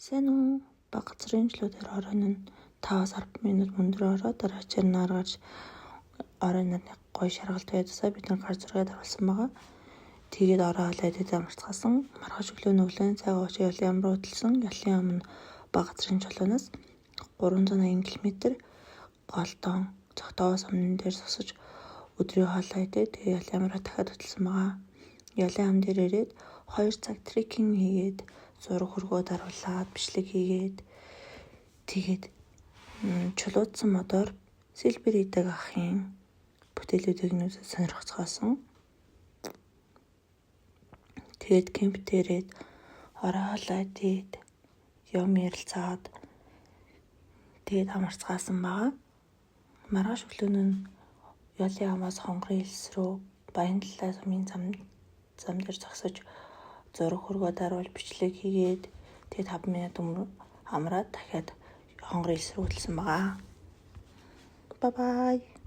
Сайн уу? Баг газрын чулуу дээр оройн нь 5-10 минут өндөр орой дараа нар гарч оройн нарны гоё шаргалт байдсаа бид нар гар зургаад харуулсан байгаа. Тэгээд орой хоолой идээд амарцгаасан. Маргааш өглөө нүглэн цаг уучаа Ялын ам руу хөдөлсөн. Ялын ам нь баг газрын чулуунаас 380 км голдон Цогтоо сумын дээр зогсож өдрийн хоолоо идээд тэгээд Ялын ам руу дахиад хөдөлсөн байгаа. Ялын ам дээр ирээд 2 цаг trekking хийгээд, зураг хөргөө даруулаад, бичлэг хийгээд, тэгээд чулуудсан модоор селфи идэг ахын бүтээлүүдийг нь үзэж сонирхцгоосон. Тэгээд camp дээрээд орой хоолой идээд, юм ярилцаад, тэгээд амарцгаасан байгаа. Маргааш өглөө нь Ялын амаас Хонгорын элс рүү Баян-Далай сумын зам дээр зогсож, зураг хөргөө даруул, бичлэг хийгээд, тэгээд 5 минут өмнө амраад дахиад Хонгорын элс рүү хөдөлсөн байгаа. Bye bye.